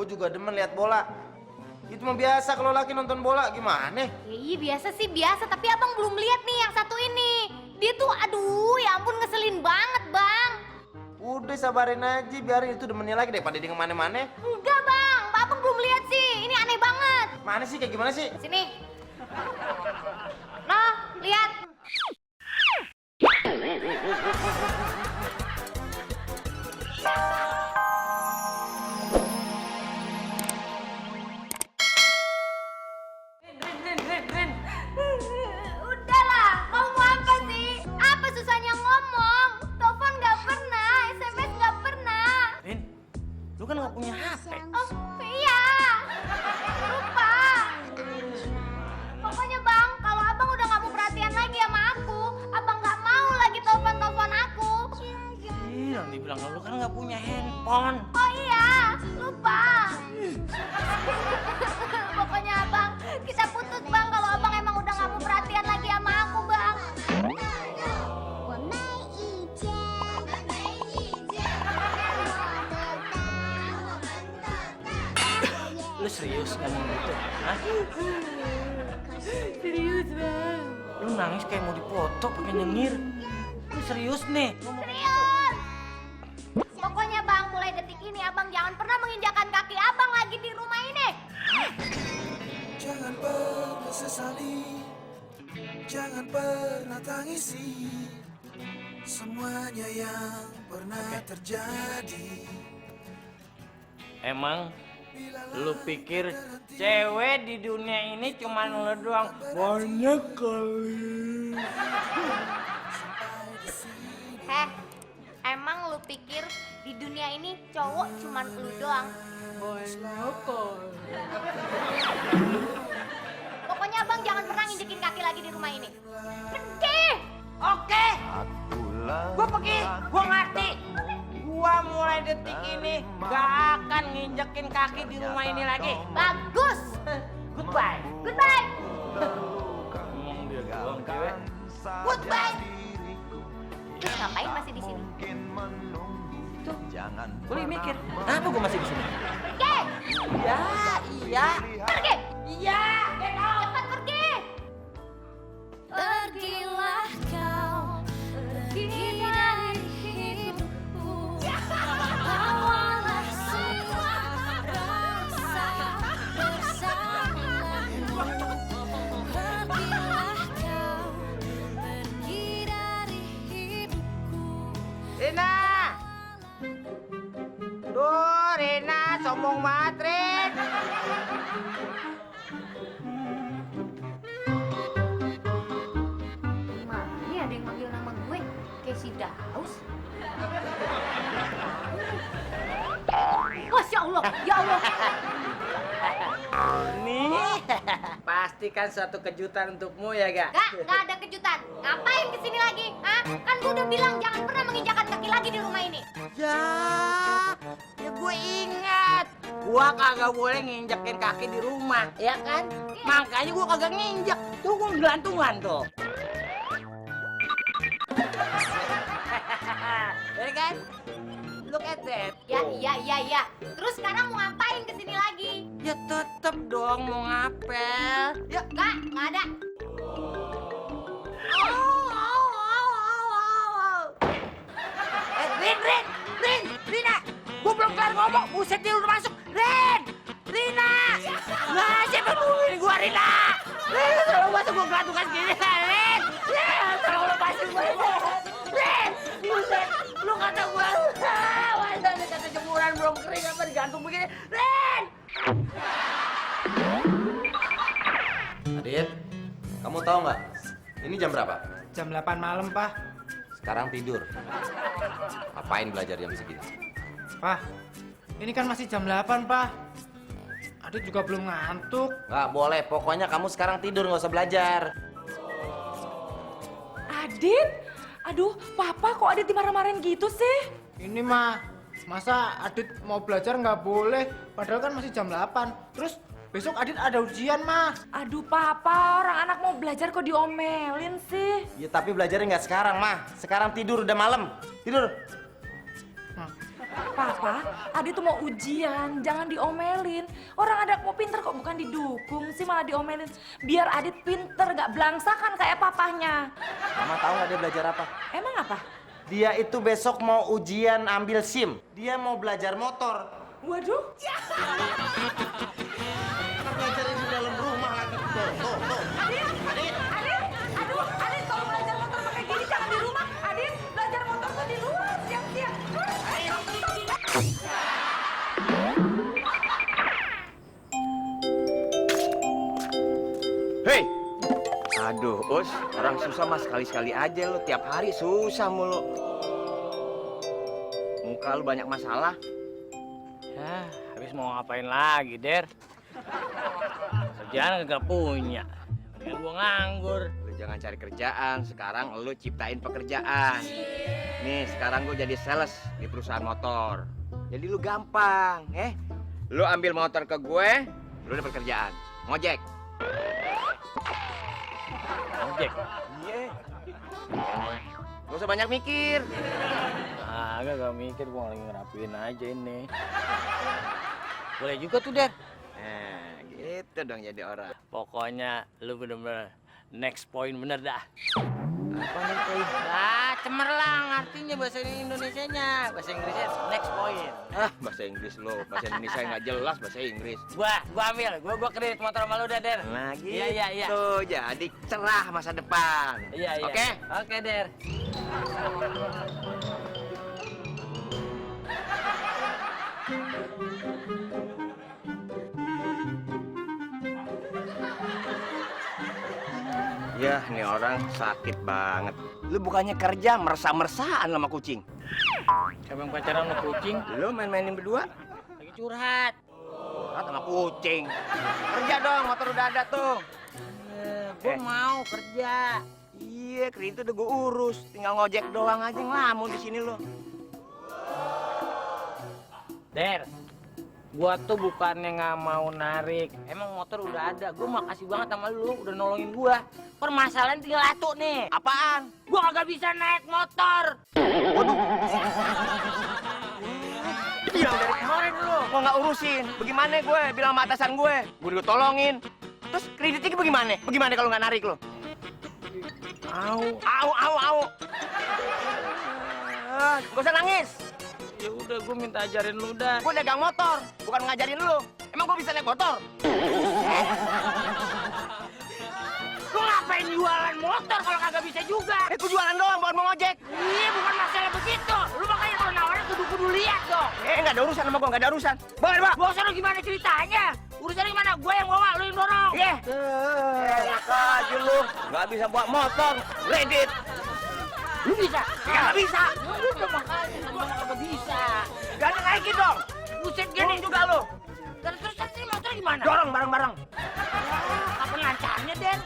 gue juga demen lihat bola. Itu mah biasa kalau laki nonton bola, gimana? Ya, iya biasa sih biasa, tapi abang belum lihat nih yang satu ini. Dia tuh aduh ya ampun ngeselin banget bang. Udah sabarin aja, biarin itu demennya lagi daripada dia kemana-mana. Enggak bang, abang belum lihat sih, ini aneh banget. Mana sih, kayak gimana sih? Sini. Noh, lihat. Udahlah, kamu mau apa sih? Apa susahnya ngomong? Telepon nggak pernah, SMS nggak pernah. Rin, lu kan gak punya HP. Oh iya, lupa. Pokoknya bang, kalau abang udah nggak mau perhatian lagi sama aku, abang nggak mau lagi telepon aku. Ih, nanti bilang lu kan gak punya handphone. Oh iya, lupa. Pokoknya abang, kita putus bang kalau abang emang udah nggak mau perhatian lagi sama aku bang. Lu serius ngomong gitu? Hah? Serius bang. Lu nangis kayak mau dipoto pakai nyengir. Lu serius nih? Serius. Pokoknya bang, mulai detik ini abang jangan pernah menginjakan kaki abang lagi di rumah ini. Jangan pernah sesali, jangan pernah tangisi semuanya yang pernah terjadi. Emang lu pikir cewek di dunia ini cuma lu doang? Banyak kali. Heh, emang lu pikir di dunia ini cowok cuman lu doang? Pokoknya abang jangan pernah nginjekin kaki lagi di rumah ini. Pergi! Oke, gua pergi, gua ngerti. Gua mulai detik ini gak akan nginjekin kaki di rumah ini lagi. Bagus! Goodbye. Goodbye! Ngomong dia doang cewek. Goodbye! Terus ngapain masih di sini? Tuh, gua lagi mikir, kenapa gua masih di sini? Pergi! Ya, iya. Pergi! Iya, get out. Cepat pergi! Pergilah kau, pergi dari hidupku. Bawalah semua rasa bersamamu. Pergilah kau, pergi dari hidupku. Rina! Duh, Rina, sombong banget, Rin. Ma, ini ada yang manggil nama gue kayak si Daus. Masya Allah, ya Allah. Nih, pastikan suatu kejutan untukmu ya, Gak? Gak ada kejutan. Ngapain kesini lagi? Hah? Kan gue udah bilang jangan pernah menginjakan kaki lagi di rumah ini. Ya gue ingat. Gua kagak boleh nginjekin kaki di rumah, ya kan? Makanya gua kagak nginjek. Tuh gua gelantungan tuh. Ya kan? Look at that. Ya. Terus sekarang mau ngapain kesini lagi? Ya tetep dong mau ngapel. Yuk, gak ada. Rina, gua belum kelar ngomong, buset dia udah masuk. Rina, nah siapa nungguin gua Rina? Tolong masuk gua gelantungan gini, tolong lepasin gua, buset, lu kata gua, masa nih kata jemuran belum kering apa digantung begini, Adit, kamu tahu nggak? Ini jam berapa? Jam 8 malam, Pak. Sekarang tidur. Ngapain belajar jam segini? Pak, ini kan masih jam 8, Pak. Adit juga belum ngantuk. Nggak boleh, pokoknya kamu sekarang tidur, nggak usah belajar. Adit? Aduh, Papa kok Adit dimarah-marahin gitu sih? Ini mah, masa Adit mau belajar nggak boleh? Padahal kan masih jam 8. Terus besok Adit ada ujian, Mas. Aduh, Papa, orang anak mau belajar kok diomelin sih? Ya tapi belajarnya nggak sekarang, Mah. Sekarang tidur, udah malam. Tidur. Papa, Adit tuh mau ujian, jangan diomelin. Orang ada mau pinter kok, bukan didukung sih malah diomelin. Biar Adit pinter, gak belangsakan kayak papahnya. Mama tahu nggak dia belajar apa? Emang apa? Dia itu besok mau ujian ambil SIM. Dia mau belajar motor. Waduh. Belajar di dalam rumah lagi. Tuh. Adit, aduh, Adit kalau belajar motor pakai gini jangan di rumah. Adit, belajar motor tuh di luar, siap-siap. Ayo. Hei! Aduh, Us, orang susah mah sekali-sekali aja lo. Tiap hari susah mulu. Muka lu banyak masalah. Hah, habis mau ngapain lagi, Der? Kerjaan kagak punya. Mendingan gua nganggur. Lu jangan cari kerjaan, sekarang lu ciptain pekerjaan. Nih, sekarang gua jadi sales di perusahaan motor. Jadi lu gampang, Lu ambil motor ke gue, lu dapat kerjaan. Ngojek. Ojek. Iya. Gak usah banyak mikir. Gak mikir, gua lagi ngerapiin aja ini. Boleh juga tuh, Der. Nah, gitu dong jadi orang. Pokoknya lu bener-bener next point bener dah. Apa nih, Poy? Ah, cemerlang artinya bahasa Indonesianya. Bahasa Inggrisnya next point. Ah, bahasa Inggris lo. Bahasa Indonesia nggak jelas bahasa Inggris. Gua ambil. Gua kredit motor sama lu dah, Der. Nah, gitu. Iya. Jadi cerah masa depan. Iya. Oke? Oke, Der. Ya, nih orang sakit banget. Lu bukannya kerja mersa-mersaan sama kucing. Siapa yang pacaran sama kucing? Lu main-mainin berdua? Lagi curhat. Curhat sama kucing. Kerja dong, motor udah ada tuh. Gua mau kerja. Iya, kredit udah gue urus. Tinggal ngojek doang aja ngelamun di sini lo. Der, gua tuh bukannya nggak mau narik. Emang motor udah ada. Gua makasih banget sama lu udah nolongin gua. Permasalahan tinggal satu nih. Apaan? Gua kagak bisa naik motor. Bilang dari kemarin lu mau nggak urusin. Bagaimana gue bilang sama atasan gue? Gue udah tolongin. Terus kreditnya bagaimana? Bagaimana kalau nggak narik lo? Au. Gak usah nangis. Ya udah, gua minta ajarin lu dah. Gue dagang motor, bukan ngajarin lu. Emang gue bisa naik motor? Lu ngapain jualan motor kalau kagak bisa juga? Gue jualan doang, bukan mau ngojek. Iya, bukan masalah begitu. Lu makanya kalau nawarin kudu lihat dong. Nggak ada urusan sama gue, nggak ada urusan. Bawa. Bosan lu gimana ceritanya? Urusannya gimana? Gua yang bawa, lu yang dorong. Iya. Enak aja lu. Nggak bisa bawa motor, kredit. Lu bisa? Nggak bisa. Udah makanya gua kagak bisa. Gak naikin dong. Buset gini Juga lu. Terus ini motor gimana? Dorong bareng-bareng. Kapan lancarnya, Den?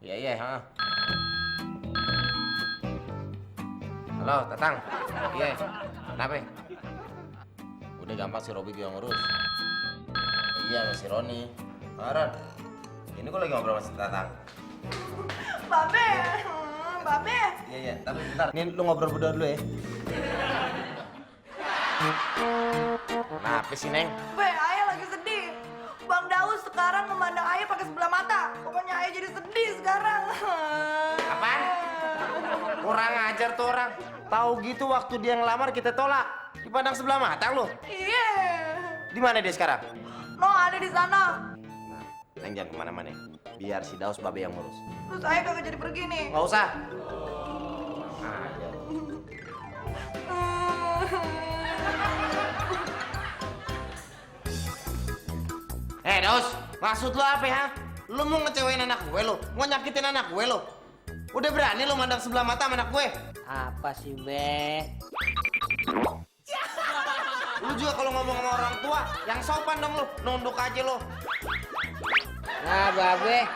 Iya, ha. Halo, Tatang. Iya. Kenapa? Udah gampang si Robi yang ngurus. Iya, sama si Roni. Maran. Ini gue lagi ngobrol sama si Tatang. Babe. Iya. Tapi bentar. Nih lu ngobrol berdua dulu ya. Kenapa sih, Neng? Be, Ayah lagi sedih. Bang Daus sekarang memandang Ayah pakai sebelah mata. Pokoknya Ayah jadi sedih sekarang. Apaan? Kurang ajar tuh orang. Tahu gitu waktu dia ngelamar kita tolak. Dipandang sebelah mata lu. Iya. Di mana dia sekarang? No, ada di sana. Neng jangan kemana-mana. Biar si Daus babe yang ngurus. Terus Ayah kagak jadi pergi nih. Nggak usah. Daus, maksud lu apa ya? Lu mau ngecewain anak gue lu? Mau nyakitin anak gue lu? Udah berani lu mandang sebelah mata sama anak gue? Apa sih, Be? Lu juga kalau ngomong sama orang tua, yang sopan dong lu, nunduk aja lu. Nah, Babe,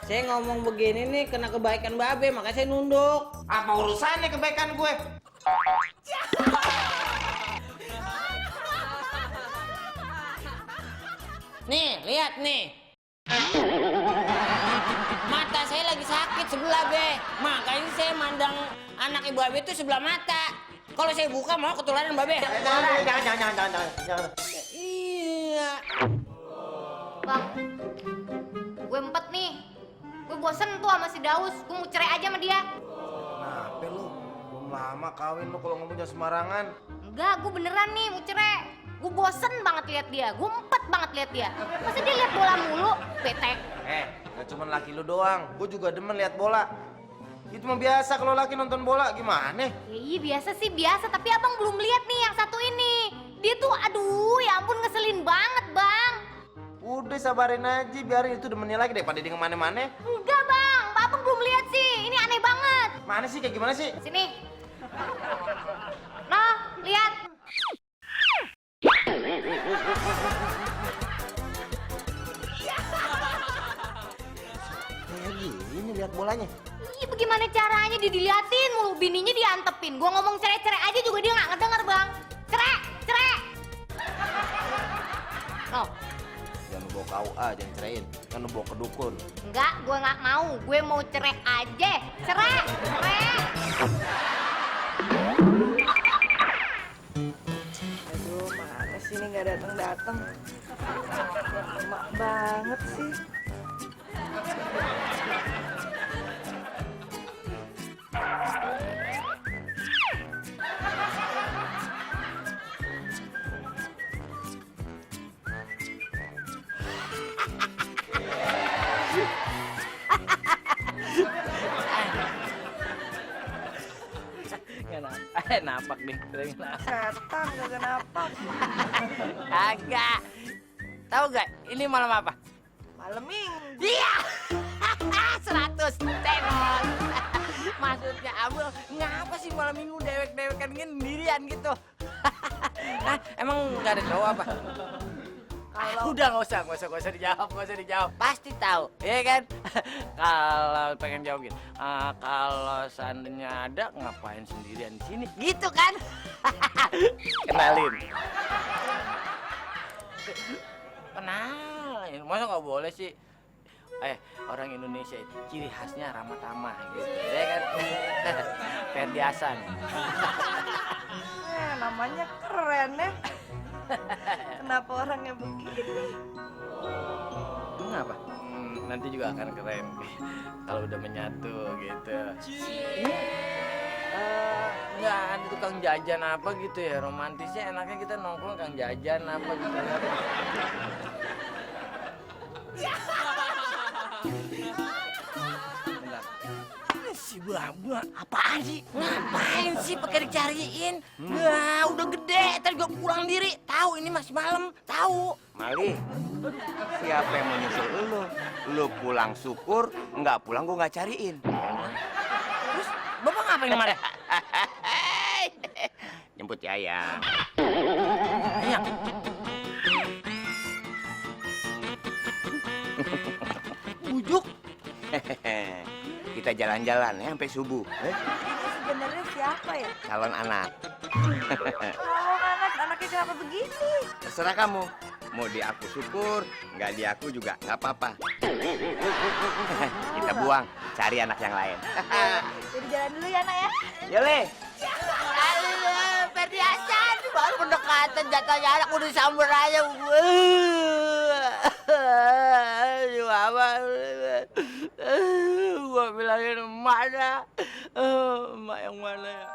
saya ngomong begini nih kena kebaikan Babe, makanya saya nunduk. Apa urusannya kebaikan gue? Nih, lihat nih. Mata saya lagi sakit sebelah, Be. Makanya saya mandang anak ibu Babe itu sebelah mata. Kalau saya buka mau ketularan Babe. Jangan. Iya. Bang, gue empet nih. Gue bosen tuh sama si Daus. Gue mau cerai aja sama dia. Kenapa lu? Belum lama kawin lu kalau ngomong jangan sembarangan. Enggak, gue beneran nih mau cerai. Gue bosen banget lihat dia. Gue empet banget lihat dia. Masa dia lihat bola mulu? Bete. Gak cuma laki lu doang, gue juga demen lihat bola. Itu mah biasa kalau laki nonton bola, gimana? Ya, iya biasa sih biasa, tapi abang belum lihat nih yang satu ini. Dia tuh aduh ya ampun ngeselin banget bang. Udah sabarin aja, biarin itu demennya lagi daripada dia kemana-mana. Enggak bang, abang belum lihat sih. Ini aneh banget. Mana sih, kayak gimana sih? Sini. Noh, lihat. Kayak gini lihat bolanya. Iya bagaimana caranya dia diliatin mulu, bininya diantepin. Gua ngomong cerai-cerai aja juga dia nggak ngedenger bang. Cerai, cerai. No, Jangan lu bawa KUA, jangan ceraiin. Kan lu bawa ke dukun. enggak, gua nggak mau. Gue mau cerai aja. Cerai, cerai. Aduh, mana sih ini nggak datang-datang? Lama banget sih. Napak deh. Setan gak napak. Agak. Tahu gak? Ini malam apa? Malam minggu. Iya. 100 temon. Maksudnya Abul, ngapa sih malam minggu dewek-dewekan gini sendirian gitu? Hah, emang nggak ada cowok apa? Udah nggak usah dijawab. Pasti tahu, ya kan? Kalau pengen jawab gitu, kalau seandainya ada, ngapain sendirian di sini? Gitu kan? Kenalin. Kenalin, masa nggak boleh sih? Orang Indonesia itu ciri khasnya ramah tamah gitu, ya kan? Ferdi Hasan. Namanya keren ya. Kenapa orangnya begini? Kenapa? Nanti juga akan keren kalau udah menyatu gitu. Nggak ada tukang jajan apa gitu ya, romantisnya enaknya kita nongkrong kang jajan apa gitu. Bentar. Si Baba, apaan sih? Ngapain sih pakai dicariin? Nah, udah gede, tadi gua pulang diri. Tahu ini masih malam, tahu. Mali, siapa yang mau nyusul lu? Lu pulang syukur, nggak pulang gua nggak cariin. Terus Bapak ngapain kemarin? Jemput Yaya. Iya. Bujuk. Kita jalan-jalan ya sampai subuh. Ini sebenarnya siapa ya? Calon anak. Oh, anaknya kenapa begini? Terserah kamu. Mau diaku syukur, nggak diaku juga nggak apa-apa. Kita buang, cari anak yang lain. Jadi jalan dulu ya, Nak ya. Yole. Ferdi Hasan baru pendekatan jatuhnya anak udah disamber aja gue. Apa? Gua bilangin mana? Emak yang mana ya?